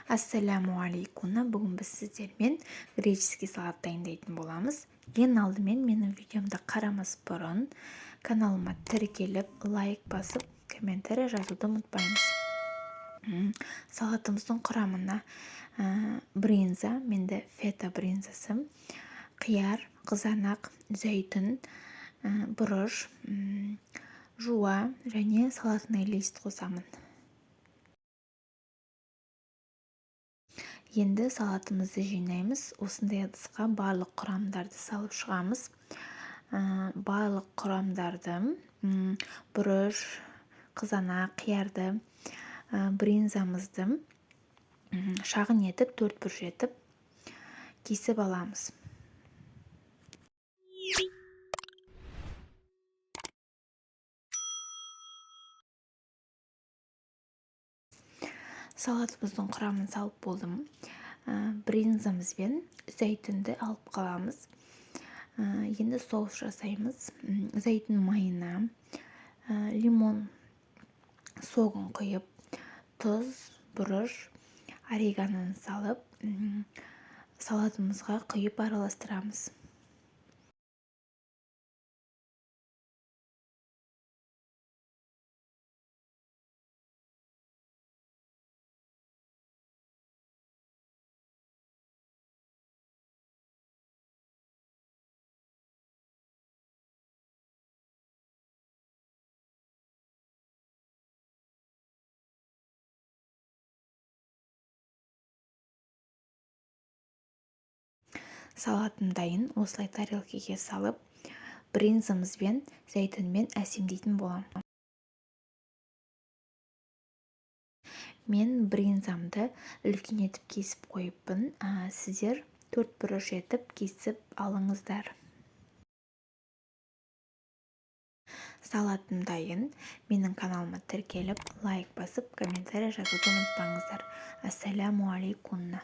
Ассаляму алейкум! Бүгін біз сіздермен греческий салат дайындайтын боламыз. Ең алдымен менің видеомды қарамас бұрын каналыма тіркеліп, лайк басып, комментарий жазуды ұмытпаймыз. Салатымыздың құрамына бринза, менде фета бринзасы, қияр, қызанақ, зәйтүн, бұрыш, жуа және салатный лист қосамын. Енді салатымызды жинаймыз. Осындай ыдысқа барлық құрамдарды салып шығамыз. Барлық құрамдарды: бұрыш, қызанақ, қиярды, бринзамызды шағын етіп, төрт бұрыш етіп кесіп аламыз. Салатымыздың құрамын салып болдым. Бринзамыз бен зәйтүнді алып қаламыз. Енді соус жасаймыз. Зәйтүн майына лимон согын құйып, тұз, бұрыш, ореганоны салып, салатымызға құйып араластырамыз. Салатым дайын. Осылай тарелкеге салып, бринзамызбен, зәйтүнмен әсемдейтін боламын. Мен бринзамды үлкен етіп кесіп қойыппын, сіздер төрт бұрыш етіп кесіп алыңыздар. Салатым дайын. Менің каналыма тіркеліп, лайк басып, комментарий жазуды ұмытпаңыздар. Ассаляму алейкум!